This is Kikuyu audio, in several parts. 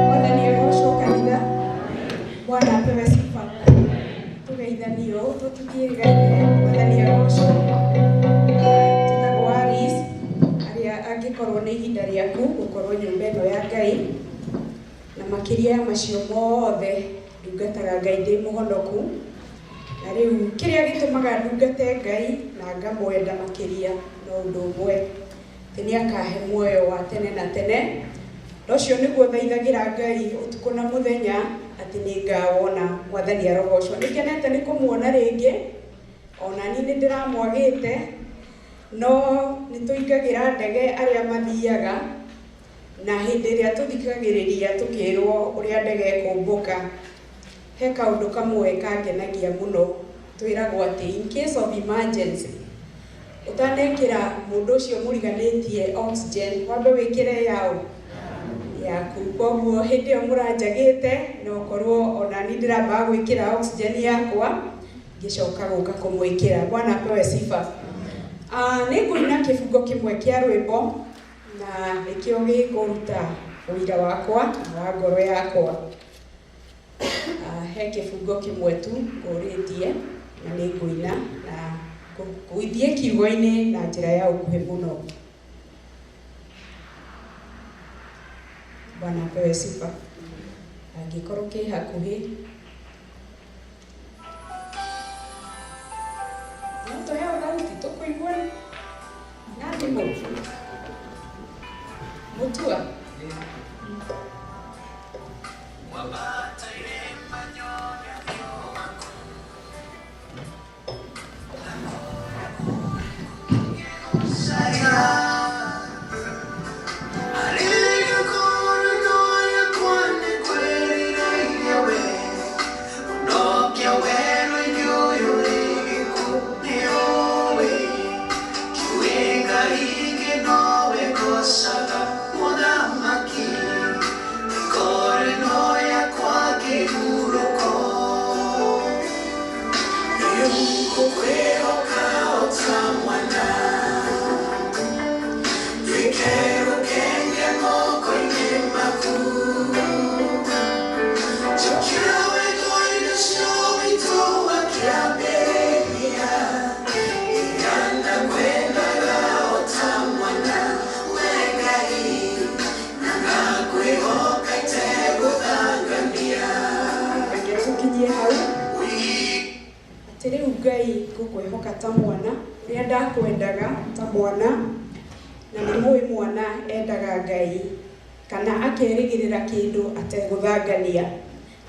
Mwathani agocwo kanitha. Bwana apewe sifa. Tugeithanio tũtithiĩgaine. Mwathani agocwo. Tũtagwo Alice, arĩa angĩkorwo nĩ ihinda rĩaku gũkorwo nyũmba ĩno ya Ngai, na makĩria ya macio mothe ndungataga Ngai ndĩ mũhonoku. Na rĩu kĩrĩa gĩtũmaga ndungate Ngai na ngamwenda makĩria no ũndũ ũmwe, atĩ nĩ akahe muoyo wa tene na tene. Na ũcio nĩguo thaithagĩra Ngai ũtukũ na mũthenya atĩ nĩ ngawona. Mwathani arogocwo. Nĩ ngenete nĩ kũmuona rĩngĩ, ona niĩ nĩ ndĩramwagĩte, no nĩ tũingagĩra ndege arĩa mathiaga, na hĩndĩ ĩrĩa tũthikagĩrĩria tũkĩrwo ũrĩa ndege ĩkũmbũka, he kaũndũ kamwe kangenagia mũno. Twĩragwo atĩ in case of emergency, ũtanekĩra mũndũ ũcio mũriganĩtie oxygen, wambe wĩkĩre yao yaku. Koguo hĩndĩ ĩyo mũranjagĩte, no korwo ona niĩ ndĩrambaga gwĩkĩra oxygen yakwa, ngĩcoka gũka kũmwĩkĩra. Bwana apewe sifa. Nĩ ngũina kĩbungo kĩmwe kĩa rwĩmbo, na nĩkĩo gĩkũruta ũira wakwa na wa ngoro yakwa. He kĩbungo kĩmwe tu ngũrĩtie, na nĩ ngũina na gũthiĩ kiugo-inĩ na njĩra ya ũkuhĩ mũno. Bwana apewe sifa. Angĩkorwo kĩ hakuhĩ, no tũheo thauti tũkũigua na thimũ. Mũtua. Reke tũkinyie hau atĩ rĩu Ngai ngũkwĩhoka ta mwana ũrĩa ndakwendaga ta mwana, na nĩ mũĩ mwana endaga Ngai kana akerĩgĩrĩra kĩndũ ategũthangania.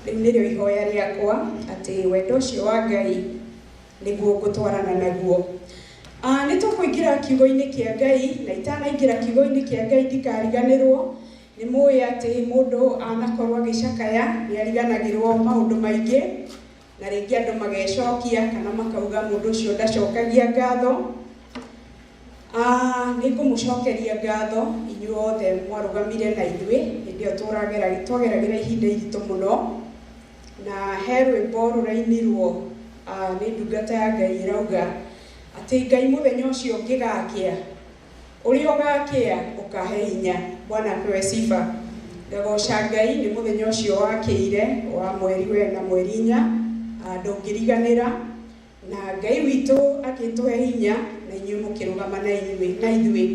Rĩu nĩrĩo ihoya rĩakwa atĩ wendo ũcio wa Ngai nĩguo ngũtwarana naguo. Nĩ tũkũingĩra kiugo-inĩ kĩa Ngai, na itanaingĩra kiugo-inĩ kĩa Ngai ndikariganĩrwo. Nĩ mũĩ atĩ mũndũ anakorwo agĩcakaya nĩ ariganagĩrwo maũndũ maingĩ, na rĩngĩ andũ magecokia kana makauga mũndũ ũcio ndacokagia ngatho. Nĩ ngũmũcokeria ngatho inyuĩ othe mwarũgamire na ithuĩ hĩndĩ ĩyo twageragĩra ihinda iritũ mũno, na he rwĩmbo rũrainirwo nĩ ndungata ya Ngai ĩrauga atĩ Ngai mũthenya ũcio ũngĩgakĩa, ũrĩa ũgakĩa ũkahe hinya. Bwana apewe sifa. Ngagoca Ngai nĩ mũthenya ũcio wakĩire wa mweri wena mweri inya, ndũngĩriganĩra, na Ngai witũ akĩtũhe hinya na inyuĩ mũkĩrũgama na inyuĩ na ithuĩ.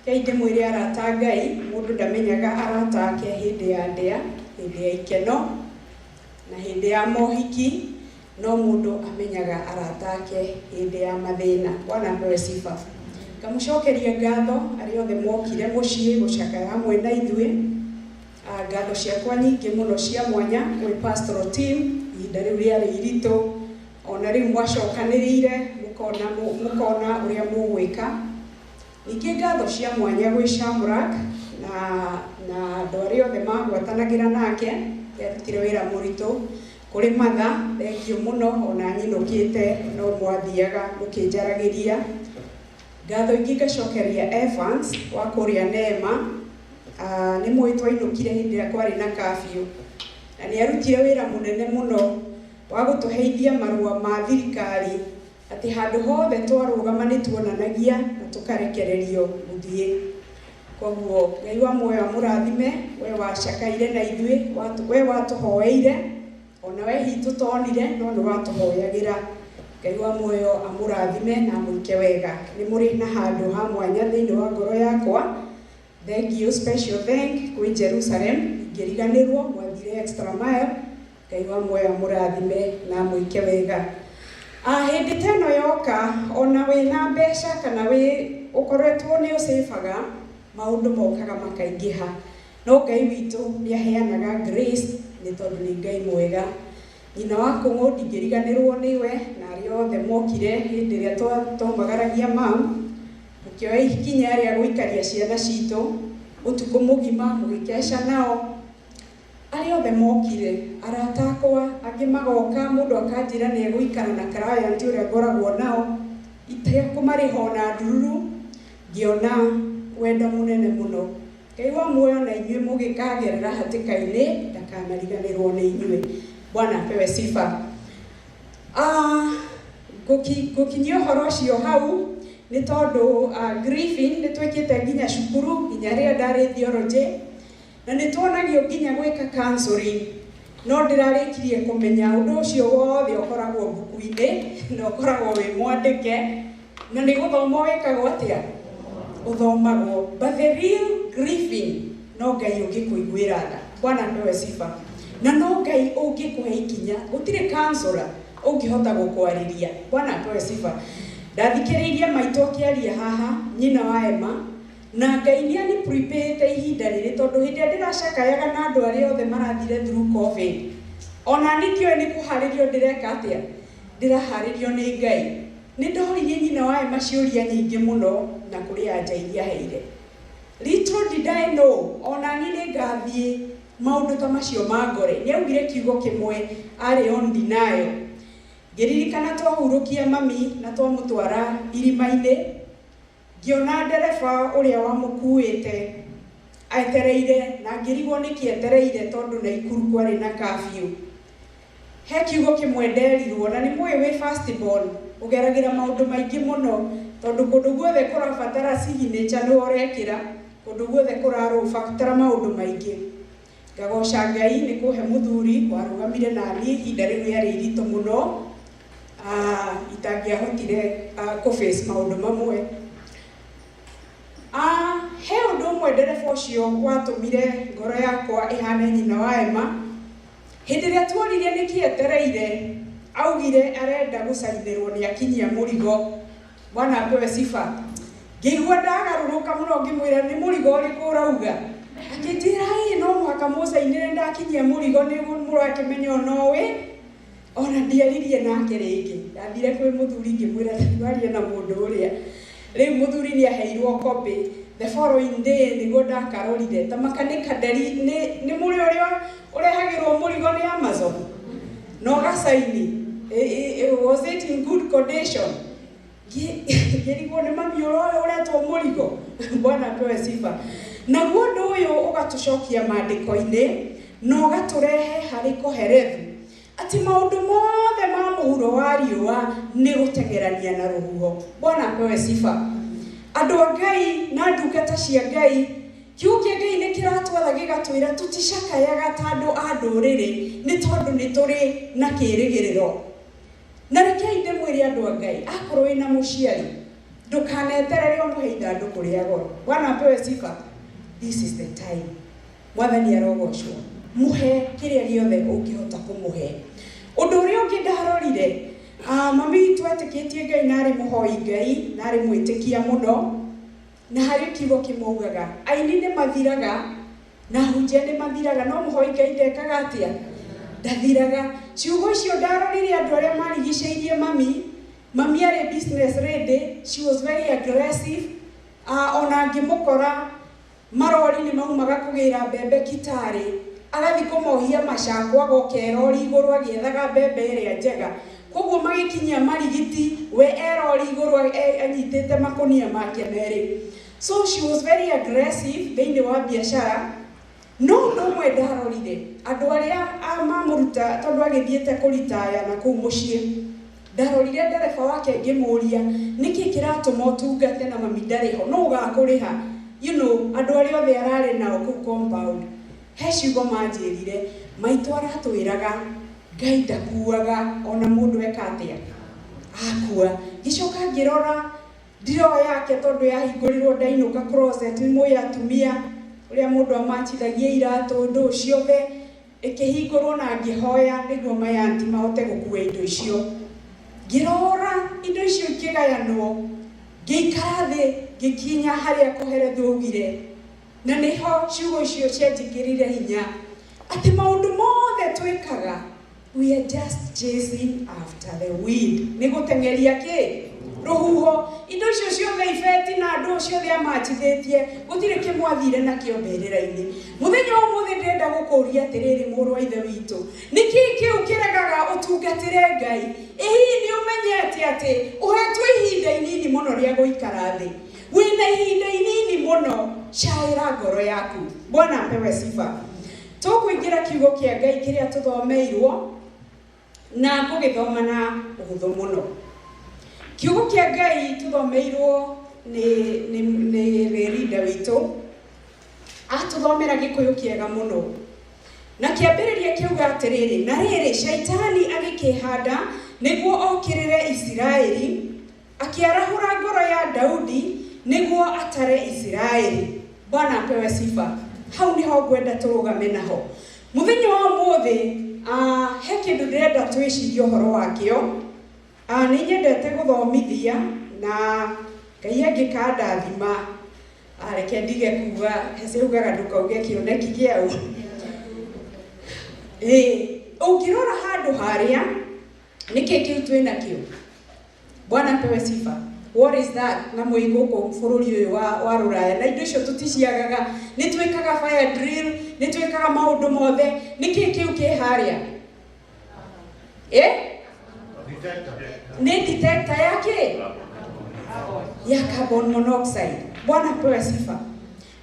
Rekei ndĩmwĩre arata a Ngai, mũndũ ndamenyaga arata ake hĩndĩ ya ndĩa, hĩndĩ ya ikeno na hĩndĩ ya mohiki, no mũndũ amenyaga arata ake hĩndĩ ya mathĩna. Bwana apewe sifa. Ngamũcokeria ngatho arĩa othe mokire mũciĩ gũcakaya hamwe na ithuĩ. Ngatho ciakwa nyingĩ mũno cia mwanya kwĩ pastoral team, ihinda rĩu rĩarĩ iritũ, ona rĩu mwacokanĩrĩire mũkona ũrĩa mũgwĩka. Ningĩ ngatho cia mwanya gwĩ Shamrak na andũ arĩa othe magwatanagĩra nake, nĩarutire wĩra mũritũ. Kũrĩ Martha, thengiũ mũno, ona nyinũkĩte no mwathiaga mũkĩnjaragĩria. Ngatho ingĩ ngacokeria Evans wa kũrĩa Neema. Nĩ mũĩ twainũkire hĩndĩ ĩrĩa kwarĩ na curfew, na nĩarutire wĩra mũnene mũno wa gũtũheithia marũa ma thirikari atĩ handũ hothe twarũgama nĩ tuonanagia na tũkarekererio gũthiĩ. Koguo Ngai wa muoyo amũrathime, we wacakaire na ithuĩ, we watũhoeire, ona we hihi tũtonire no nĩ watũhoyagĩra. Ngai wa muoyo amũrathime na amwĩke wega. Nĩ mũrĩ na handũ ha mwanya thĩinĩ wa ngoro yakwa. Thank you, special thank kwĩ Jerusalem, ingĩriganĩrwo mwathire extra mile. Ngai wa muoyo amũrathime na amwĩke wega. Hĩndĩ ta ĩno yoka, ona wĩna mbeca kana wĩ ũkoretwo nĩ ũcĩbaga, maũndũ mokaga makaingĩha. No Ngai witũ nĩ aheanaga grace nĩ tondũ nĩ Ngai mwega. Nyina wa Kũng'ũ ndingĩriganĩrwo nĩwe na arĩa othe mokire hĩndĩ ĩrĩa twaumagaragia mam, mũkĩoya ikinya rĩa gũikaria ciana citũ ũtukũ mũgima mũgĩkeca nao. Arĩa othe mokire, arata akwa, angĩ magoka, mũndũ akanjĩra nĩ egũikara na client ũrĩa ngoragwo nao, itekũmarĩha ona ndururu, ngĩona wendo mũnene mũno. Ngai wa muoyo na inyuĩ mũgĩkagerera hatĩka-inĩ, ndakanariganĩrwo nĩ inyuĩ. Bwana apewe sifa. Ngũkinyia ũhoro ũcio hau nĩ tondũ grieving nĩ twĩkĩte nginya cukuru, nginya rĩrĩa ndarĩ theology, na nĩ tuonagio nginya gwĩka counseling, no ndĩrarĩkirie kũmenya ũndũ ũcio wothe ũkoragwo mbuku-inĩ na ũkoragwo wĩ mwandĩke, na nĩ gũthoma wĩkagwo atĩa? Ũthomagwo. But the real grieving no Ngai ũngĩkũiguĩra tha. Bwana apewe sifa. Na no Ngai ũngĩkũhe ikinya, gũtirĩ counselor ũngĩhota gũkwarĩria. Bwana apewe sifa. Ndathikĩrĩirie maitũ akĩaria haha, nyina wa Emma, na Ngai nĩ ani prepare ihinda rĩrĩ tondũ hĩndĩ ĩrĩa ndĩracakayaga na andũ arĩa othe marathire through COVID, ona niĩ ndiũĩ nĩ kũharĩrio ndĩreka atĩa, ndĩraharĩrio nĩ Ngai. Nĩ ndoririe nyina wa Emma ciũria nyingĩ mũno na kũrĩ anja iria aheire. Little did I know, ona niĩ nĩ ngathiĩ maũndũ ta macio ma ngore. Nĩ augire kiugo kĩmwe arĩ on denial. Ngĩririkana twahurũkia mami na twamũtwara irima-inĩ, ngĩona ndereba ũrĩa wamũkuĩte etereire, na ngĩrigwo nĩkĩ etereire tondũ Naikuru kwarĩ na curfew. He kiugo kĩmwe nderirwo, na nĩ mũĩ wĩ first born, ũgeragĩra maũndũ maingĩ mũno, tondũ kũndũ guothe kũrabatara signature nĩwe ũrekĩra, kũndũ guothe kũrabatara maũndũ maingĩ. Ngagoca Ngai nĩ kũhe mũthuri warũgamire naniĩ ihinda rĩu rĩarĩ iritũ mũno, itangĩahotire kũ face maũndũ mamwe. He ũndũ ũmwe ndereba ũcio watũmire ngoro yakwa ĩhane nyina wa Emma. Hĩndĩ ĩrĩa tuoririe nĩkĩ etereire, augire arenda gũcainĩrwo nĩ akinyia mũrigo. Bwana apewe sifa. Ngĩigua ndagarũrũka mũno ngĩmwĩra nĩ mũrigo ũrĩkũ ũrauga. Akĩnjĩra ĩĩ no mũhaka mũcainĩre ndakinyia mũrigo nĩguo mũrakĩmenya onoĩ. Ona ndiaririe nake rĩngĩ. Ndathire kwĩ mũthuri ngĩmwĩra warie na mũndũ ũrĩa. Rĩu mũthuri nĩ aheirwo copy. The following day nĩguo ndakarorire. Ta makanika nderi nĩ mũrĩ ũrĩa ũrehagĩrwo mũrigo nĩ Amazon. No gacaini. Was it in good condition? Ngĩrigwo nĩ mami ũrĩa ũretwo mũrigo. Bwana apewe sifa. Naguo ũndũ ũyũ ũgatũcokia maandĩko-inĩ na ũgatũrehe harĩ Kohelethu, atĩ maũndũ mothe ma mũhuro wa riũa nĩ gũteng'erania na rũhuho. Bwana apewe sifa. Andũ a Ngai na ndungata cia Ngai, kiugo kĩa Ngai nĩ kĩratwatha gĩgatwĩra tũticakayaga ta andũ a ndũrĩrĩ nĩ tondũ nĩ tũrĩ na kĩĩrĩgĩrĩro. Na rekei ndĩmwĩre andũ a Ngai, akorwo wĩna mũciari, ndũkaneterere ũmũhe ithandũkũ rĩa goro. Bwana apewe sifa. This is the time. Mwathani arogocwo. Mũhe kĩrĩa gĩothe ũngĩhota kũmũhe. Ũndũ ũrĩa ũngĩ ndarorire, mami witũ etĩkĩtie Ngai na arĩ mũhoi Ngai na arĩ mwĩtĩkia mũno, na harĩ kiugo kĩmwe augaga, aini nĩ mathiraga na ahunjia nĩ mathiraga, no mũhoi Ngai ndekaga atĩa? Ndathiraga. Ciugo icio ndarorire andũ arĩa marigicĩirie mami. Mami arĩ business lady, she was very aggressive. Ona ngĩmũkora marori nĩ maumaga kũgĩra mbembe Kitale, agathiĩ kũmohia macakwa, agoka erori igũrũ agĩethaga mbembe ĩrĩa njega. Koguo magĩkinyia marigiti, we erori igũrũ anyitĩte makũnia make merĩ. So she was very aggressive thĩinĩ wa biacara. No ũndũ ũmwe ndarorire, andũ arĩa mamũruta tondũ agĩthiĩte kũritaya na kũu mũciĩ, ndarorire ndereba wake ngĩmũria nĩkĩ kĩratũma ũtungate na mami ndarĩ ho, no ũgakũrĩha? Andũ arĩa othe ararĩ nao kũu compound, he ciugo manjĩrire, maitũ aratwĩraga Ngai ndakuaga ona mũndũ eka atĩa akua. Ngĩcoka ngĩrora ndiro yake tondũ yahingũrirwo ndainũka closet, nĩ mũĩ atumia ũrĩa mũndũ amachithagia iratũ ndũ ciothe, ĩkĩhingũrwo na ngĩhoya nĩguo mayanti mahote gũkua indo icio. Ngĩrora indo icio ikĩgayanwo, ngĩikara thĩ ngĩkinya harĩa Kohelethu augire, na nĩho ciugo icio cianjĩkĩrire hinya atĩ maũndũ mothe twĩkaga, we are just chasing after the wind. Nĩ gũteng'eria kĩ? Rũhuho. Indo icio ciothe ibeti na andũ ciothe amachithĩtie, gũtirĩ kĩmwe athire nakĩo mbĩrĩra-inĩ. Mũthenya wa ũmũthĩ ndĩrenda gũkũria atĩrĩrĩ, mũrũ wa ithe witũ, nĩkĩĩ kĩu kĩregaga ũtungatĩre Ngai? Ĩ hihi nĩ ũmenyete atĩ ũhetwo ihinda inini mũno rĩa gũikara thĩ? Wĩna ihinda inini mũno, caĩra ngoro yaku. Bwana apewe sifa. Tũkũingĩra kiugo kĩa Ngai kĩrĩa tũthomeirwo na ngũgĩthoma na ũhũthũ mũno. Kiugo kĩa Ngai tũthomeirwo nĩ Rĩrinda witũ, atũthomera Gĩkũyũ kĩega mũno. Na kĩambĩrĩria kĩuga atĩrĩrĩ, na rĩrĩ, Shaitani agĩkĩhanda nĩguo okĩrĩre Isiraeli, akĩarahũra ngoro ya Daudi nĩguo atare Isiraeli. Bwana apewe sifa. Hau nĩho ngwenda tũrũgame naho. Mũthenya wa ũmũthĩ, he kĩndũ ndĩrenda twĩcirie ũhoro wakĩo. Nĩ nyendete gũthomithia na Ngai angĩkandathima, reke ndige kuga, hece ugaga ndũkauge kĩoneki kĩau. Ũngĩrora handũ harĩa, nĩkĩ kĩu twĩnakĩo? Bwana apewe sifa. What is that? Na mwĩ gũkũ bũrũri ũyũ wa Rũraya, na indo icio tũticiagaga, nĩ twĩkaga fire drill, nĩ twĩkaga maũndũ mothe, nĩkĩ kĩu kĩ harĩa? Nĩ detector ya kĩ? Ya carbon monoxide. Bwana apewe sifa.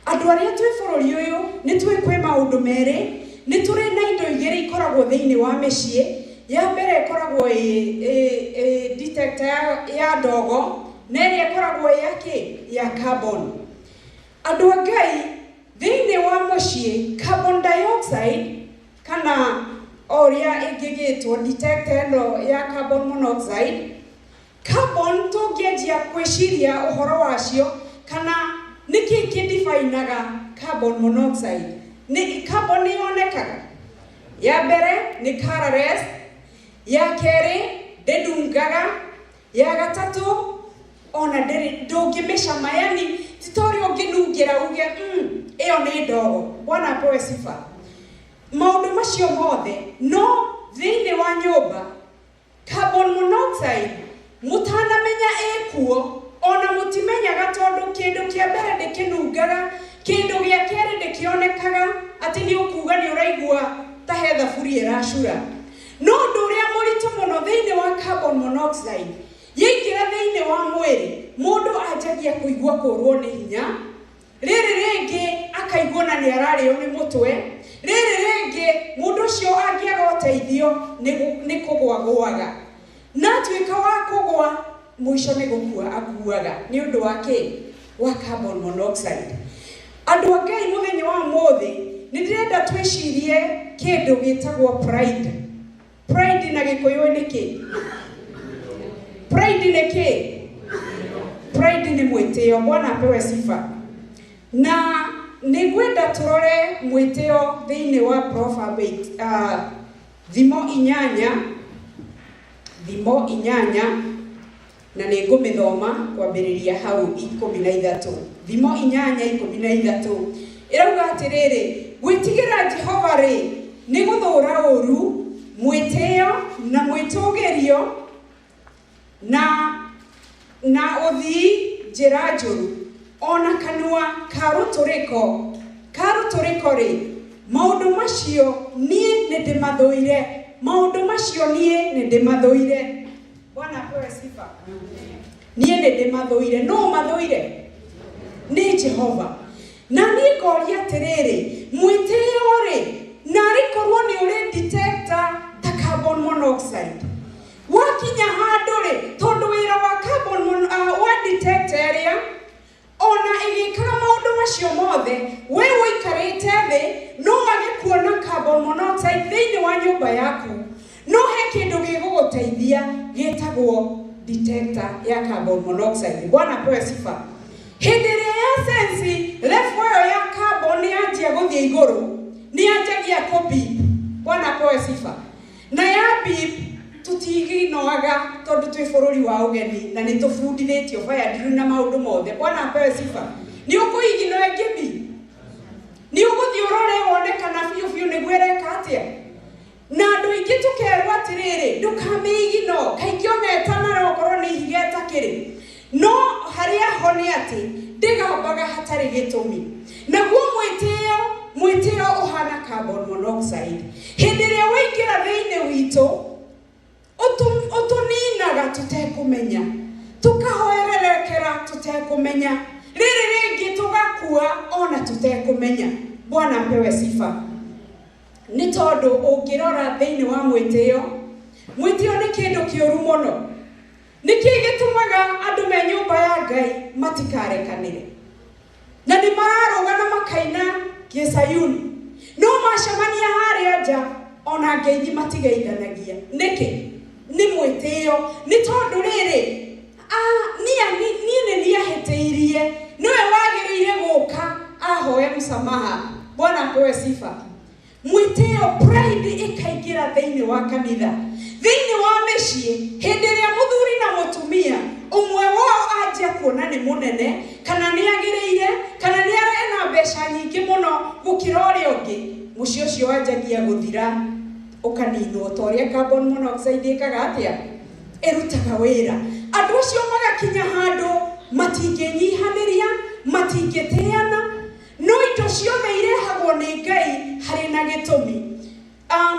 Andũ arĩa twĩ bũrũri ũyũ nĩ tũĩ kwĩ maũndũ merĩ, nĩ tũrĩ na indo igĩrĩ ikoragwo thĩinĩ wa mĩciĩ. Ya mbere ĩkoragwo ĩ detector ya ndogo, na ĩrĩa ĩkoragwo ĩ ya kĩ? Ya carbon. Andũ a Ngai, thĩinĩ wa mũciĩ carbon dioxide kana o ũrĩa ĩngĩgĩtwo detector ĩno ya carbon monoxide, carbon tũngĩanjia gwĩciria ũhoro wacio kana nĩkĩ kĩdefinaga carbon monoxide? Nĩ carbon nĩ yonekaga. Ya mbere nĩ colorless, ya kerĩ ndĩnungaga, ya gatatũ ona ndĩrĩ ndũngĩmĩcama, yani ti ta ũrĩa ũngĩnungĩra uge ĩyo nĩ ndogo. Bwana apewe sifa. Maũndũ macio mothe no thĩinĩ wa nyũmba carbon monoxide mũtanamenya ĩkuo, ona mũtimenyaga tondũ kĩndũ kĩa mbere ndĩkĩnungaga, kĩndũ gĩa kerĩ ndĩkĩonekaga atĩ nĩ ũkuga nĩ ũraigua ta he thaburia ĩracura. No ũndũ ũrĩa mũritũ mũno thĩinĩ wa carbon monoxide, yaingĩra thĩinĩ wa mwĩrĩ, mũndũ anjagia kũigua kũrwo nĩ hinya, rĩrĩ rĩngĩ akaigua na nĩ ararĩo nĩ mũtwe, rĩrĩ rĩngĩ mũndũ ũcio angĩaga ũteithio nĩ kũgwagwaga, na atuĩka wa kũgwa mũico nĩ gũkua akuaga nĩ ũndũ wa kĩ? Wa carbon monoxide. Andũ a Ngai, mũthenya wa ũmũthĩ nĩ ndĩrenda twĩcirie kĩndũ gĩtagwo pride. Pride na Gĩkũyũ nĩ kĩ? Pride nĩ kĩ? Pride nĩ mwĩtĩo. Bwana apewe sifa. Na nĩ ngwenda tũrore mwĩtĩo thĩinĩ wa Proverbs, thimo inyanya, thimo inyanya, na nĩ ngũmĩthoma kwambĩrĩria hau 13. Thimo 8:13 ĩrauga atĩrĩrĩ, gwĩtigĩra Jehova rĩ nĩ gũthũra ũru, mwĩtĩo na mwĩtũgĩrio na ũthii njĩra njũru, ona kanua ka rũtũrĩko rĩ, maũndũ macio niĩ nĩ ndĩmathũire, maũndũ macio niĩ nĩ ndĩmathũire. Bwana apewe sifa. Niĩ nĩ ndĩmathũire. Nũ mathũire? Nĩ Jehova. Na niĩ ngoria atĩrĩrĩ, mwĩtĩo rĩ, narĩ korwo nĩ ũrĩ detector ta carbon monoxide, wakinya handũ rĩ, tondũ wĩra wa carbon wa detector ĩrĩa ona ĩgĩkaga maũndũ macio nyũmba yaku, no he kĩndũ gĩgũgũteithia gĩtagwo detector ya carbon monoxide. Bwana apewe sifa. Hĩndĩ ĩrĩa ya sense level ĩyo ya carbon yanjia gũthiĩ igũrũ, nĩ yanjagia kũ beep. Bwana apewe sifa. Na ya beep tutiginoaga tondũ twĩ bũrũri wa ũgeni na nĩ tũbundithĩtio fire drill na maũndũ mothe. Bwana apewe sifa. Nĩ ũkũigino ĩngĩ beep, nĩ ũgũthiĩ ũrore wone kana biũ biũ nĩguo ĩreka atĩa. Na andũ aingĩ tũkerwo atĩrĩrĩ, ndũkamĩigino, kaingĩ ona ĩtanara okorwo nĩ ihiga ĩtakĩrĩ. No harĩa ho nĩ atĩ ndĩgambaga hatarĩ gĩtũmi. Naguo mwĩtĩo ũhana carbon monoxide. Hĩndĩ ĩrĩa waingĩra thĩinĩ witũ, ũtũninaga tũtekũmenya, tũkahoererekera tũtekũmenya, rĩrĩ rĩngĩ tũgakua ona tũtekũmenya. Bwana apewe sifa. Nĩ tondũ ũngĩrora thĩinĩ wa mwĩtĩo, mwĩtĩo nĩ kĩndũ kĩũru mũno. Nĩkĩ gĩtũmaga andũ me nyũmba ya Ngai matikarekanĩre? Na nĩ mararũga na makaina gĩcayuni, no macemania harĩa nja ona ngeithi matigeithanagia. Nĩkĩ? Nĩ mwĩtĩo. Nĩ tondũ rĩrĩ, niĩ nĩ niahĩtĩirie, nĩwe wagĩrĩire gũka ahoe msamaha. Bwana apewe sifa. Mwĩtĩo, pride ĩkaingĩra thĩinĩ wa kanitha, thĩinĩ wa mĩciĩ. Hĩndĩ ĩrĩa mũthuri na mũtumia ũmwe wao anjia kuona nĩ mũnene, kana nĩ agĩrĩire, kana nĩ ena mbeca nyingĩ mũno gũkĩra ũrĩa ũngĩ, mũciĩ ũcio wanjagia gũthira, ũkaninwo ta ũrĩa carbon monoxide ĩkaga atĩa, ĩrutaga wĩra. Andũ acio magakinya handũ matingĩnyihanĩria, matingĩtĩana, no indo ciothe irehagwo nĩ Ngai harĩ na gĩtũmi.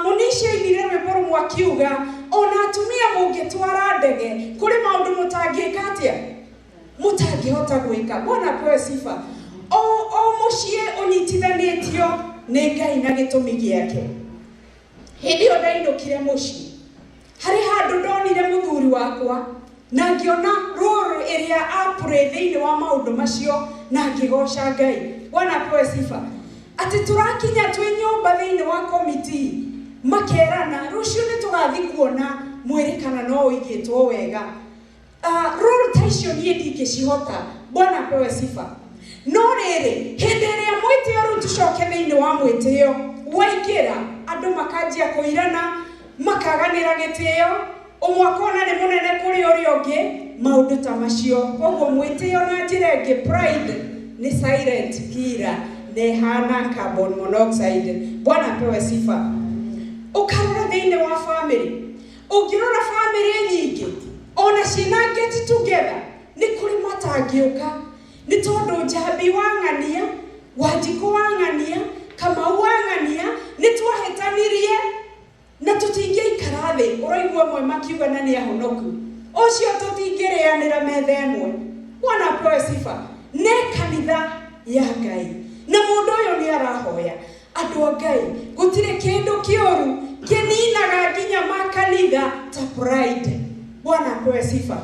Mũnici ainire rwĩmbo rũmwe akiuga, ona atumia mũngĩtwara ndege, kũrĩ maũndũ mũtangĩka atĩa, mũtangĩhota gwĩka. Bwana apewe sifa. O mũciĩ ũnyitithanĩtio nĩ Ngai na gĩtũmi gĩake. Hĩndĩ ĩyo ndainũkire mũciĩ, harĩ handũ ndonire mũthuri wakwa na ngĩona role ĩrĩa apũrĩ thĩinĩ wa maũndũ macio na ngĩgoca Ngai. Bwana apewe sifa. Atĩ tũrakinya twĩ nyũmba thĩinĩ wa committee, makerana rũciũ nĩ tũgathiĩ kuona mwĩrĩ kana no ũigĩtwo wega. Role ta icio niĩ ndingĩcihota. Bwana apewe sifa. No rĩrĩ, hĩndĩ ĩrĩa mwĩtĩo rĩu tũcoke thĩinĩ wa mwĩtĩo waingĩra, andũ makanjia kũirana, makaganĩra gĩtĩo, ũmwe akona nĩ mũnene kũrĩ ũrĩa ũngĩ, maũndũ ta macio. Koguo mwĩtĩo na njĩra ĩngĩ, pride nĩ silent killer, na ĩhana carbon monoxide. Bwana apewe sifa. Ũkarora thĩinĩ wa family, ũngĩrora family nyingĩ ona ciĩna get together, nĩ kũrĩ matangĩũka, nĩ tondũ Njambi wa ng'ania, Wanjikũ wa ng'ania, Kamau wa ng'ania, nĩ twahĩtanirie na tũtingĩikara thĩ. Ũraigua amwe makiuga na nĩ ahonoku, ũcio tũtingĩrĩanĩra metha ĩmwe. Bwana apewe sifa. Nĩ kanitha ya Ngai na mũndũ ũyũ nĩ arahoya. Andũ a Ngai, gũtirĩ kĩndũ kĩũru kĩninaga nginya makanitha ta pride. Bwana apewe sifa.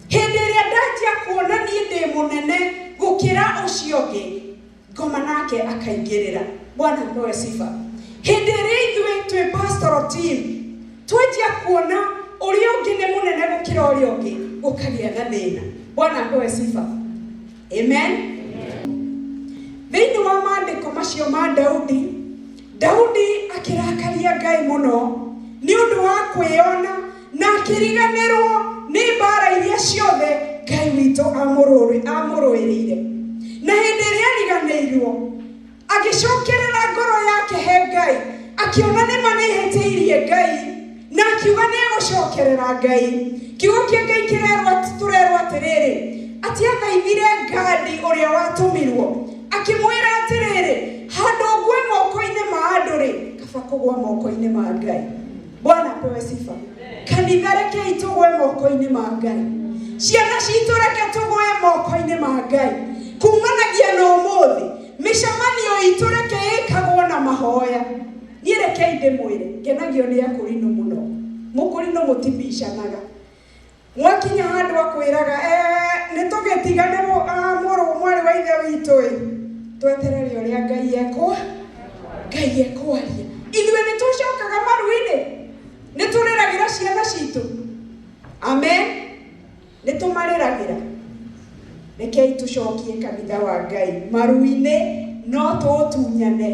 Hĩndĩ ĩrĩa ndanjia kuona niĩ ndĩ mũnene gũkĩra ũcio ũngĩ, ngoma nake akaingĩrĩra. Bwana apewe sifa. Hĩndĩ ĩrĩa ithuĩ twĩ pastoral team twanjia kuona ũrĩa ũngĩ nĩ mũnene gũkĩra ũrĩa ũngĩ, gũkagĩa na thĩna. Bwana apewe sifa. Amen. Thĩinĩ wa maandĩko macio ma Daudi, Daudi akĩrakaria Ngai mũno nĩ ũndũ wa kwĩona na akĩriganĩrwo nĩ mbara iria ciothe Ngai witũ amũrũĩrĩire. Na hĩndĩ ĩrĩa ariganĩirwo, agĩcokerera ngoro yake he Ngai, akĩona nĩma nĩhĩtĩirie Ngai, na akiuga nĩegũcokerera Ngai. Kiugo kĩa Ngai kĩrerwo tũrerwo atĩrĩrĩ, atĩ athaithire Gadi ũrĩa watũmirwo, akĩmwĩra atĩrĩrĩ, handũ ũgwe moko-inĩ ma andũ rĩ, kaba kũgwa moko-inĩ ma Ngai. Bwana apewe sifa. Kanitha rekei tũgwe moko-inĩ ma Ngai. Ciana citũ reke tũgwe moko-inĩ ma Ngai. Kumanagia na ũmũthĩ, mĩcemanio itũ reke ĩkagwo na mahoya. Niĩ rekei ndĩmwĩre, ngenagio nĩ akũrinũ mũno. Mũkũrinũ mũtibicanaga. Mwakinya handũ akwĩraga, nĩ tũgĩtigane mũrũ mwarĩ wa ithe witũ ĩ, tweterere ũrĩa Ngai ekwa, Ngai ekwaria. Ithuĩ nĩ tũcokaga maru-inĩ. Nĩ tũrĩragĩra ciana citũ. Amen. Nĩ tũmarĩragĩra. Rekei tũcokie kanitha wa Ngai maru-inĩ, no tũũtunyane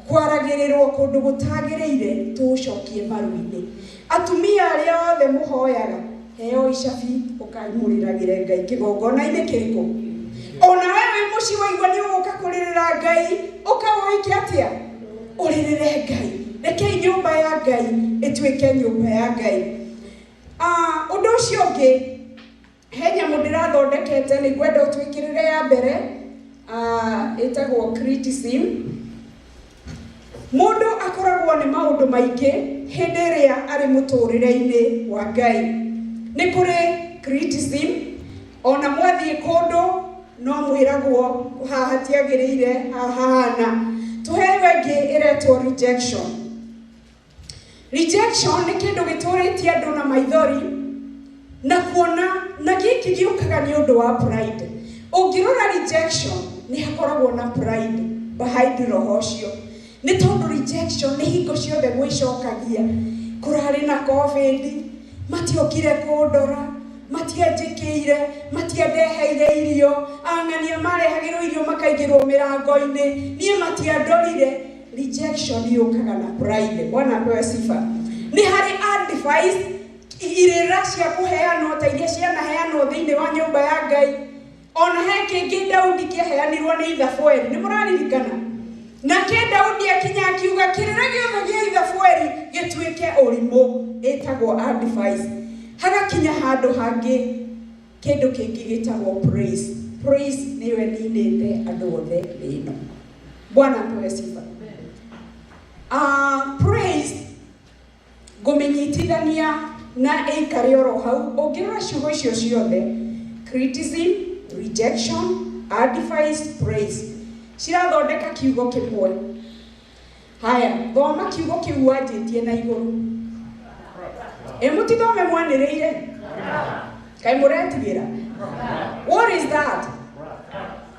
kwaragĩrĩrwo kũndũ gũtagĩrĩire, tũũcokie maru-inĩ. Atumia arĩa othe mũhoyaga, heo icabi ũkai mũrĩragĩre Ngai kĩgongona-inĩ kĩrĩkũ. Ona we wĩ mũciĩ waigua nĩ ũgũka kũrĩrĩra Ngai, ũka ũike atĩa? Ũrĩrĩre Ngai. Rekei nyũmba ya Ngai ĩtuĩke nyũmba ya Ngai. Ũndũ ũcio ũngĩ, he nyamũ ndĩrathondekete nĩ ngwenda ũtwĩkĩrĩre ya mbere, ĩtagwo criticism. Mũndũ akoragwo nĩ maũndũ maingĩ hĩndĩ ĩrĩa arĩ mũtũrĩre-inĩ wa Ngai. Nĩ kũrĩ criticism, ona mwathiĩ kũndũ no mwĩragwo haha hatiagĩrĩire, haha hahana. Tũheo ĩngĩ ĩretwo rejection. Rejection nĩ kĩndũ gĩtũrĩtie andũ na maithori na kuona, na gĩkĩ gĩũkaga nĩ ũndũ wa pride. Ũngĩrora rejection nĩ hakoragwo na pride behind roho ũcio. Nĩ tondũ rejection nĩ hingo ciothe gwĩcokagia. Kũrarĩ na COVID, matiokire kũndora, matianjĩkĩire, matiandeheire irio, ang'ania marehagĩrwo irio makaigĩrwo mĩrango-inĩ, niĩ matiandorire. Rejection yũkaga na pride. Bwana apewe sifa. Nĩ harĩ advice, irĩra cia kũheanwo ta iria cianaheanwo thĩinĩ wa nyũmba ya Ngai. Ona he kĩngĩ Daudi kĩaheanirwo nĩ Ithabueli, nĩ mũraririkana? Nake Daudi akinya akiuga kĩrĩra gĩothe gĩa Ithabueli gĩtuĩke ũrimũ, ĩtagwo advice. Hagakinya handũ hangĩ kĩndũ kĩngĩ gĩtagwo praise. Praise nĩyo ĩninĩte andũ othe thĩ ĩno. Bwana apewe sifa. Praise ngũmĩnyitithania na ĩikare oro hau. Ũngĩrora ciugo icio ciothe, criticism, rejection, advice, praise, cirathondeka kiugo kĩmwe. Haya, thoma kiugo kĩu wanjĩtie na igũrũ. Ĩ mũtithome mwanĩrĩire? Kaĩ mũretigĩra? What is that?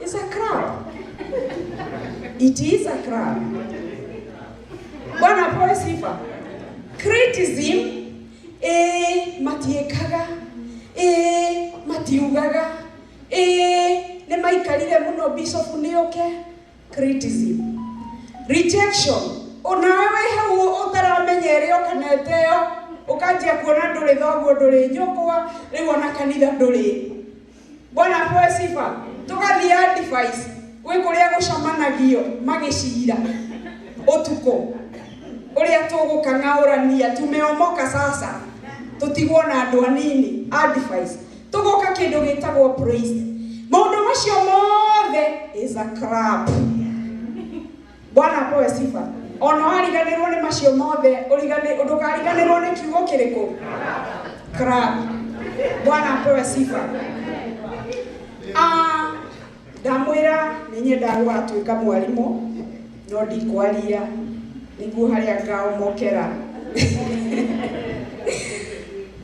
It's a crab. It is a crab. Bwana apewe sifa. Criticism, matiĩkaga, matiugaga, nĩ maikarire mũno bishop nĩ oke. Criticism. Rejection, onawe wĩ hau ũtaramenya ĩrĩa kana ĩteo, ũkanjia kuona ndũrĩ thoguo, ndũrĩ nyũkwa, rĩu ona kanitha ndũrĩ. Bwana apewe sifa. Tũgathiĩ advice gwĩ kũrĩa gũcamanagio magĩcira ũtukũ ũrĩa tũgũkang'aũrania, tumeomoka sasa, tũtigwo na andũ anini. Advice. Tũgoka kĩndũ gĩtagwo praise. Maũndũ macio mothe is a crap. Bwana apewe sifa. Ona wariganĩrwo nĩ macio mothe, ndũkariganĩrwo nĩ kiugo kĩrĩkũ? Crap. Bwana apewe sifa. Ndamwĩra nĩ nyendaga gũgatuĩka mwarimũ, no ndikwaria nĩguo harĩa ngaomokera.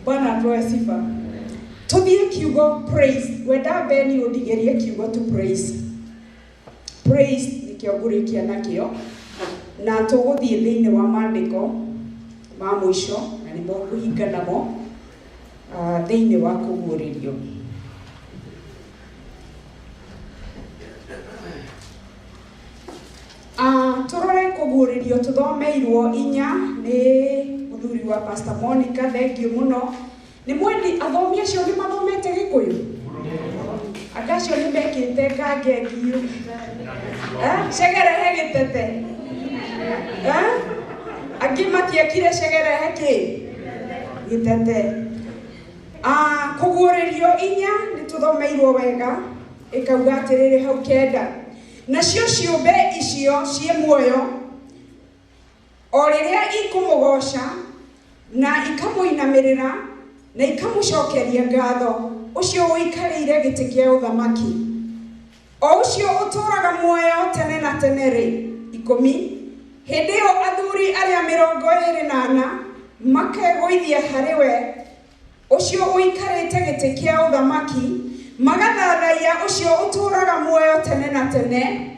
Bwana apewe sifa. Tũthiĩ kiugo praise. Wenda Beni ũndigĩrie kiugo to praise. Praise nĩkĩo ngũrĩkia nakĩo, na tũgũthiĩ thĩinĩ wa maandĩko ma mũico, na nĩmo ngũhinga namo, thĩinĩ wa kũguũrĩrio. Tũrore kũguũrĩrio tũthomeirwo inya nĩ mũthuri wa Pastor Monica, thengiũ mũno. Nĩ mwendi athomi acio nĩ mathomete Gĩkũyũ? Anga acio nĩ mekĩte ngange ngiũ. Cegerehe gĩtete. Angĩ matiekire cegerehe kĩ? Gĩtete. Kũguũrĩrio inya nĩ tũthomeirwo wega, ĩkauga atĩrĩrĩ hau kenda. Nacio ciũmbe icio ciĩ muoyo o rĩrĩa ikũmũgooca na ikamũinamĩrĩra na ikamũcokeria ngatho ũcio ũikarĩire gĩtĩ kĩa ũthamaki, o ũcio ũtũũraga muoyo tene na tene rĩ. 10 hĩndĩ ĩyo athuri arĩa 24 makegũithia harĩ we ũcio ũikarĩte gĩtĩ kĩa ũthamaki, magathathaiya ũcio ũtũũraga muoyo tene na tene,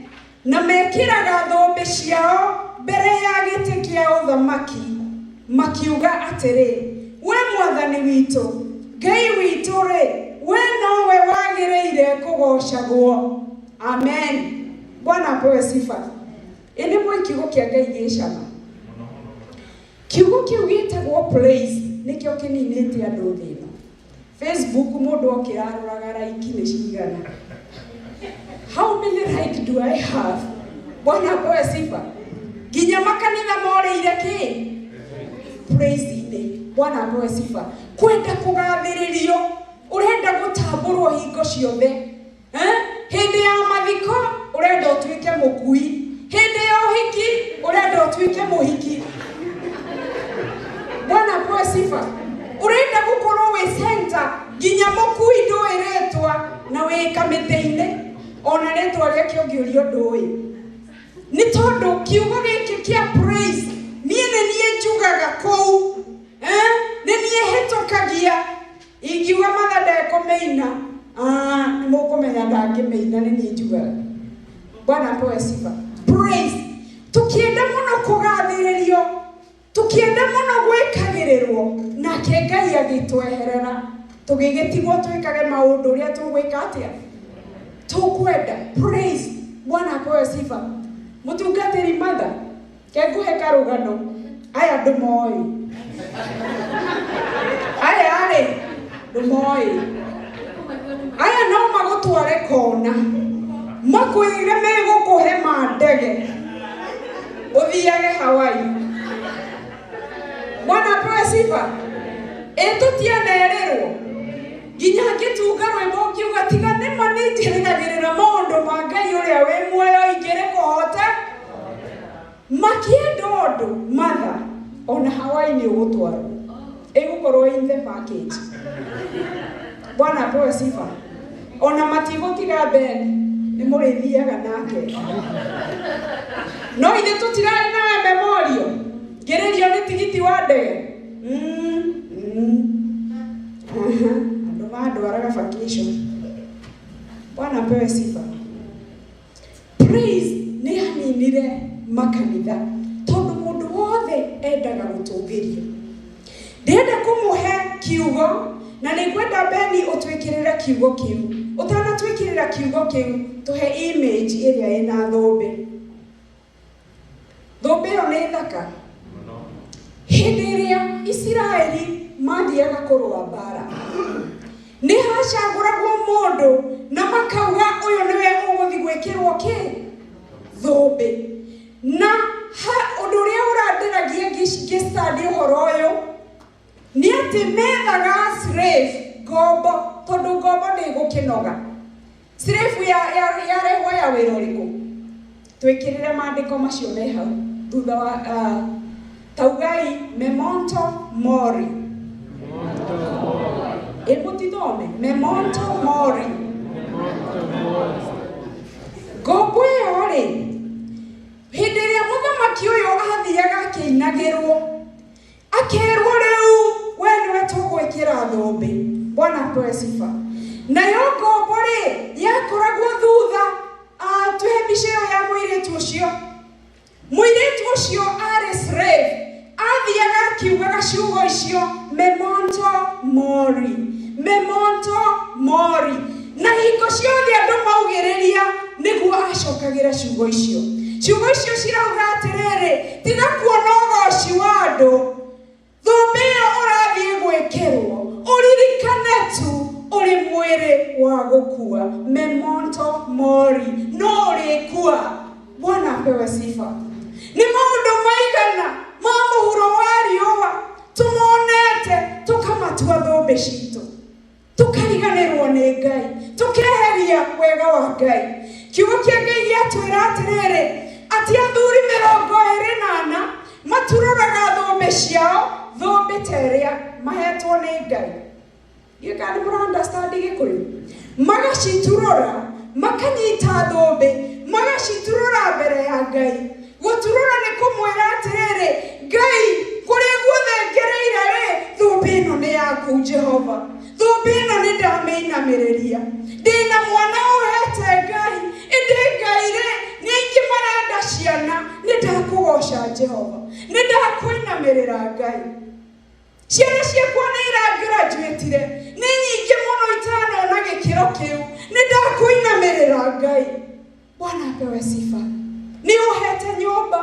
na mekĩraga thũmbĩ ciao mbere ya gĩtĩ kĩa ũthamaki, Makiuga atĩrĩ, we Mwathani witũ, Ngai witũ rĩ, we nowe wagĩrĩire kũgocagwo. Amen. Bwana apewe sifa. Ĩ nĩ mũĩ kiugo kĩa Ngai gĩ cama. Kiugo kĩu gĩtagwo praise nĩkĩo kĩninĩte andũ thĩ ĩno. Facebook mũndũ okĩra aroraga like nĩ cigana. How many like do I have? Bwana apewe sifa. Nginya makanitha morĩire kĩ? Praise-inĩ. Bwana apewe sifa. Kwenda kũgathĩrĩrio, ũrenda gũtambũrwo hingo ciothe. Eh? Hĩndĩ ya mathiko ũrenda ũtuĩke mũkui. Hĩndĩ ya ũhiki ũrenda ũtuĩke mũhiki. Bwana apewe sifa. Ũrenda gũkorwo wĩ center nginya mũkui ndũĩ rĩtwa na wĩ kamĩtĩ-inĩ ona rĩtwa rĩake ũngĩũrio ndũĩ. Nĩ tondũ kiugo gĩkĩ kĩa praise niĩ nĩ niĩ njugaga kũu. Eh? Nĩ niĩ hĩtũkagia. Ingiuga Matha ndekũmĩina, nĩ mũkũmenya ndangĩmĩina, nĩ niĩ njugaga. Bwana apewe sifa. Praise. Tũkĩenda mũno kũgathĩrĩrio, tũkĩenda mũno gwĩkagĩrĩrwo, nake Ngai agĩtweherera. Tũgĩgĩtigwo twĩkage maũndũ ũrĩa tũgwĩka atĩa? Tũkwenda. Praise. Bwana apewe sifa. Mũtungatĩri Matha, ke ngũhe karũgano. Aya ndũmoĩ. Aya rĩ, ndũmoĩ. Aya no magũtware kona. Makwĩre megũkũhe ma ndege. Ũthiage Hawaii. Bwana apewe sifa. Ĩ tũtianerĩrwo. Nginya ngĩtunga rwĩmbo ngiuga tiga nĩma nĩ njĩrĩgagĩrĩra maũndũ ma Ngai ũrĩa wĩ muoyo ingĩrĩ kũhota. Makĩenda ũndũ Matha, ona Hawaii nĩ ũgũtwarwo. Ĩgũkorwo in the package. Bwana apewe sifa. Ona matigũtiga Ben, nĩ mũrĩthiaga nake. No ithe tũtirarĩ nawe memorial. Ngĩrĩrio nĩ tigiti wa ndege. Aha, andũ mandwaraga vacation. Bwana apewe sifa. Praise nĩ yaninire makanitha tondũ mũndũ wothe endaga gũtũgĩrio. Ndĩrenda kũmũhe kiugo na nĩ ngwenda Beni ũtwĩkĩrĩre kiugo kĩu. Ũtanatwĩkĩrĩra kiugo kĩu, tũhe image ĩrĩa ĩna thũmbĩ. Thũmbĩ ĩyo nĩ thaka. Hĩndĩ ĩrĩa Isiraeli mathiaga kũrũa mbara, nĩ hacagũragwo mũndũ na makauga ũyũ nĩwe ũgũthiĩ gwĩkĩrwo kĩ? Thũmbĩ. Na ũndũ ũrĩa ũrandĩragia ngĩstudy ũhoro ũyũ nĩ atĩ methaga slave ngombo, tondũ ngombo ndĩgũkĩnoga. Slave yarehwo ya wĩra ũrĩkũ? Twĩkĩrĩre maandĩko macio me hau thutha wa taugai memento mori. Ĩ mũtithome memento mori. Ngombo ĩyo rĩ, hĩndĩ ĩrĩa mũthamaki ũyũ athiaga akĩinagĩrwo, akerwo rĩu we nĩwe tũgwĩkĩra thũmbĩ. Bwana apewe sifa. Nayo ngombo rĩ yakoragwo thutha. Tũhe mbica ĩyo ya mũirĩtu ũcio. Mũirĩtu ũcio arĩ slave, athiaga akiugaga ciugo icio memento mori, memento mori. Na hingo ciothe andũ maugĩrĩria nĩguo acokagĩra ciugo icio. Ciugo icio cirauga atĩrĩrĩ, tiga kuona ũgoci wa andũ, thũmbĩ ĩyo ũrathiĩ gwĩkĩrwo, ũririkane tu ũrĩ mwĩrĩ wa gũkua. Memento mori, no ũrĩkua. Bwana apewe sifa. Nĩ maũndũ maigana ma mũhuro wa riũa tũmonete tũkamatua thũmbĩ citũ, tũkariganĩrwo nĩ Ngai, tũkeheria wega wa Ngai. Kiugo kĩa Ngai gĩatwĩra atĩrĩrĩ, atĩ athuri 24 maturoraga thũmbĩ ciao, thũmbĩ ta ĩrĩa mahetwo nĩ Ngai. Ndiũĩ kana nĩ mũra understand Gĩkũyũ. Magaciturũra, makanyita thũmbĩ, magaciturũra mbere ya Ngai. Gũturũra nĩ kũmwĩra atĩrĩrĩ, Ngai, kũrĩa guothe ngereire rĩ, thũmbĩ ĩno nĩ yaku Jehova. Thũmbĩ ĩno nĩ ndamĩinamĩrĩria. Ndĩna mwana ũhete Ngai, ĩndĩ Ngai rĩ, nĩ aingĩ marenda ciana, nĩ Ndakũgoca Jehova, nĩ ndakũinamĩrĩra Ngai. Ciana ciakwa nĩ iragraduatire, nĩ nyingĩ mũno itanona gĩkĩro kĩu. Nĩ ndakũinamĩrĩra Ngai. Bwana apewe sifa. Nĩ ũhete nyũmba,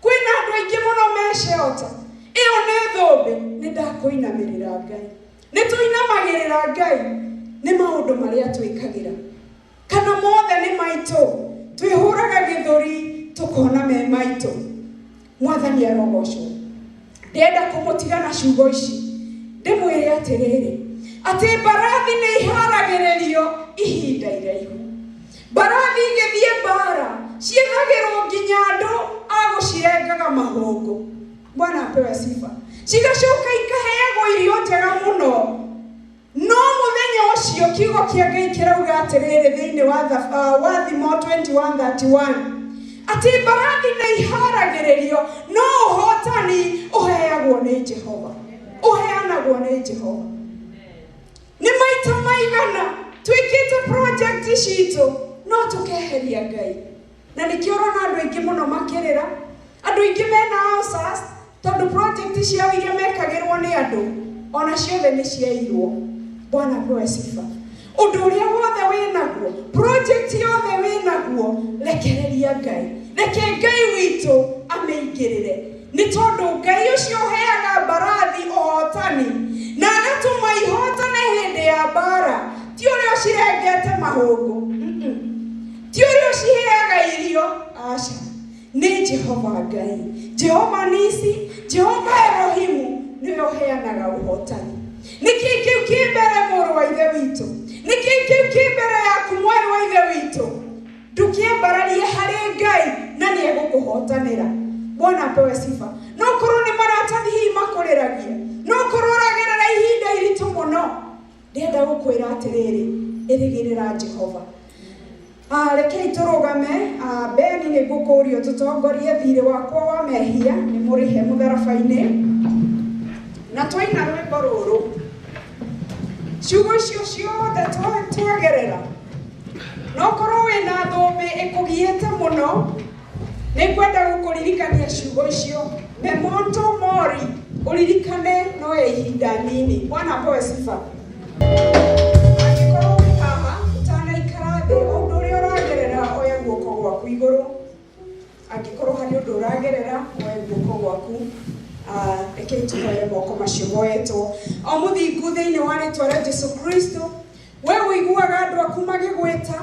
kwĩna andũ aingĩ mũno me shelter, ĩyo nĩ thũmbĩ. Nĩ ndakũinamĩrĩra Ngai. Nĩ tũinamagĩrĩra Ngai nĩ maũndũ marĩa twĩkagĩra, kana mothe nĩ maitũ, twĩhũraga gĩthũri tũkona me maitũ. Mwathani arogocwo. Ndĩrenda kũmũtiga na ciugo ici, ndĩmwĩre atĩrĩrĩ, atĩ mbarathi nĩ iharagĩrĩrio ihinda iraihu. Mbarathi igĩthiĩ mbara ciethagĩrwo nginya andũ a gũcirengaga mahũngũ. Bwana apewe sifa. Cigacoka ikaheagwo irio njega mũno. No mũthenya ũcio kiugo kĩa Ngai kĩrauga atĩrĩrĩ thĩinĩ wa Thimo 21:31 atĩ mbarathi nĩ iharagĩrĩrio, no ũhotani ũheagwo nĩ Jehova, ũheanagwo nĩ Jehova. Nĩ maita maigana twĩkĩte project citũ no tũkeheria Ngai, na nĩkĩo ũrona andũ aingĩ mũno makĩrĩra, andũ aingĩ mena ulcers, tondũ project ciao iria mekagĩrwo nĩ andũ ona ciothe nĩ ciairwo. Bwana apewe sifa. Ũndũ ũrĩa wothe wĩnaguo, project yothe wĩnaguo, rekereria Ngai, reke Ngai witũ amĩingĩrĩre, nĩ tondũ Ngai ũcio ũheaga mbarathi ũhotani na agatũma ihotane hĩndĩ ya mbara, ti ũrĩa ũcirengete mahũngũ, ti ũrĩa ũciheaga irio, aca, nĩ Jehova Ngai, Jehova Nisi, Jehova Elohimu, nĩwe ũheanaga ũhotani. Nĩkĩ kĩu kĩ mbere, mũrũ wa ithe witũ? Nĩkĩ kĩu kĩ mbere yaku, mwarĩ wa ithe witũ? Ndũkĩambararie harĩ Ngai na nĩ egũkũhotanĩra. Bwana apewe sifa. No korwo nĩ maratathi hihi makũrĩragia, no korwo ũragerera ihinda iritũ mũno, ndĩrenda gũkwĩra atĩrĩrĩ, ĩrĩgĩrĩra Jehova. Rekei tũrũgame. Beni, nĩ ngũkũũria tũtongorie. Thirĩ wakwa wa mehia nĩ mũrĩhe mũtharaba-inĩ, na twaina rwĩmbo rũrũ, ciugo icio ciothe twagerera, no korwo wĩna thũmbĩ ĩkũgiĩte mũno, nĩ ngwenda gũkũririkania ciugo icio, memento mori, ũririkane no ya ihinda nini. Bwana apewe sifa. Angĩkorwo wĩ haha ũtanaikara thĩ, o ũndũ ũrĩa ũragerera, oya guoko gwaku igũrũ. Angĩkorwo harĩ ũndũ ũragerera, oya guoko gwaku. Rekei tũhoere moko macio moetwo. O mũthingu, thĩinĩ wa rĩtwa rĩa Jesu Kristo, we ũiguaga andũ aku magĩgwĩta,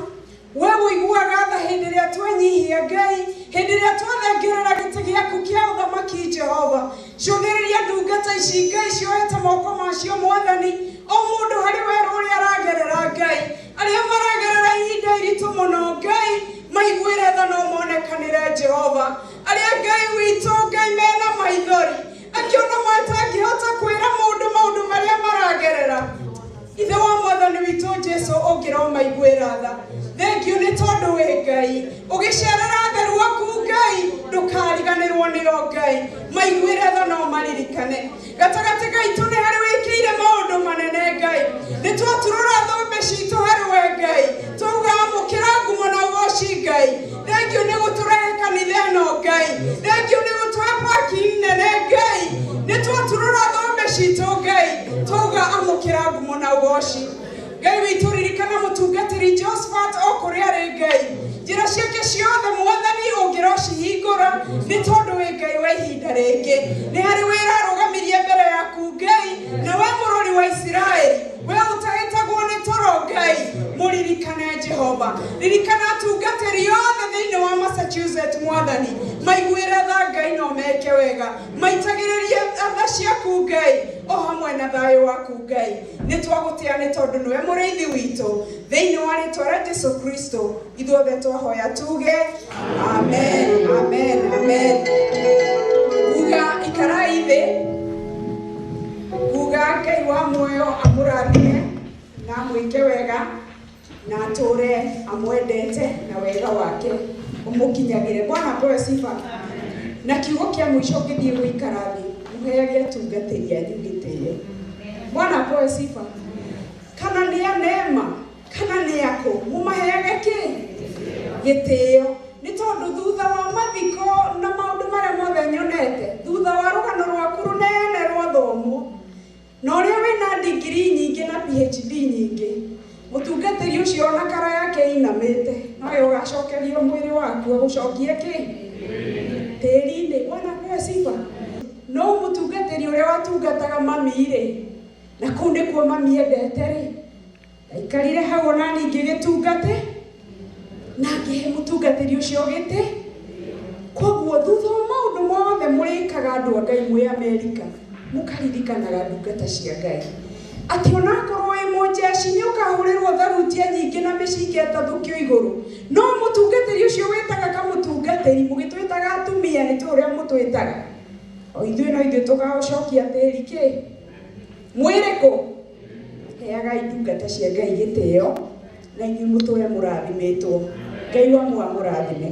we ũiguaga tha hĩndĩ ĩrĩa twenyihia Ngai, hĩndĩ ĩrĩa twathengerera gĩtĩ gĩaku kĩa ũthamaki. Jehova, cũthĩrĩria ndungata ici Ngai cioete moko macio. Mwathani, o mũndũ harĩ werũ ũrĩa aragerera Ngai, arĩa maragerera ihinda iritũ mũno Ngai, maiguĩre tha no monekanĩre. Jehova, arĩa Ngai witũ Ngai mena maithori, angĩona matangĩhota kwĩra mũndũ maũndũ marĩa maragerera, ithe wa mwathani witũ Jesu, ũngĩromaiguĩra tha. Thengiũ nĩ tondũ wĩ Ngai ũgĩcerera atheru aku. Ngai, ndũkariganĩrwo nĩo. Ngai, maiguĩre tha no maririkane. Gatagatĩ gaitũ nĩ harĩ wĩkĩire maũndũ manene. Ngai, nĩ twaturũra thũmbĩ citũ harĩ we Ngai, twauga amũkĩra ngumo na ũgoci. Ngai, thengiũ nĩ gũtũrehe kanitha ĩno. Ngai, thengiũ nĩ gũtũhe parking nene. Ngai, nĩ twaturũra thũmbĩ citũ. Ngai, twauga amũkĩra ngumo na ũgoci. Ngai witũ, ririkana mũtungatĩri Josephat o kũrĩa arĩ. Ngai, njĩra ciake ciothe, mwathani, ũngĩrocihingũra, nĩ tondũ wĩ Ngai wa ihinda rĩngĩ. Nĩ harĩ wĩra arũgamirie mbere yaku Ngai, na we mũrori wa Isiraeli, we ũtahĩtagwo nĩ toro, Ngai, mũririkane. Jehova, ririkana atungatĩri othe thĩinĩ wa Massachusetts. Mwathani, maiguĩre tha Ngai no meke wega, maitagĩrĩrie tha ciaku Ngai o hamwe na thayũ waku. Ngai, nĩ twagũtĩa nĩ tondũ nĩwe mũrĩithi witũ. Thĩinĩ wa rĩtwa rĩa Jesu Kristo ithuothe twahoya tuge amen, amen, amen. Kuga ikarai thĩ, kuga Ngai wa muoyo amũrathime na amwĩke wega na atũre amwendete na wega wake ũmũkinyagĩre. Bwana apewe sifa. Na kiugo kĩa mũico, ngĩthiĩ gũikara thĩ, mũheage atungatĩri anyu gĩtĩo. Bwana apewe sifa. Kana nĩ a Neema kana nĩ akũ, mũmaheage kĩ gĩtĩo, nĩ tondũ thutha wa mathiko na maũndũ Tũũcokie kĩ tĩri-inĩ. Bwana apewe sifa. No mũtungatĩri ũrĩa watungataga mami rĩ, na kũu nĩkuo mami endete rĩ, ndaikarire hau ona niĩ ngĩgĩtungate na ngĩhe mũtungatĩri ũcio gĩtĩ. Koguo thutha wa maũndũ mothe mũrĩkaga andũ a Ngai mwĩ Amerika, mũkaririkanaga ndungata cia Ngai atĩ onakorwo wĩ mũnjeci nĩ ũkahũrĩrwo tharutia nyingĩ na mĩcinga ĩtathũkio igũrũ, no mũtungatĩri ũcio wĩtaga kamũtungatĩri, mũgĩtwĩtaga atumia nĩ tũĩ ũrĩa mũtwĩtaga, o ithuĩ no ithuĩ tũgaũcokia tĩri kĩ mwĩrĩ kũ. Heagai ndungata cia Ngai gĩtĩo na inyuĩ mũtũre mũrathimĩtwo. Ngai wa mũrathime.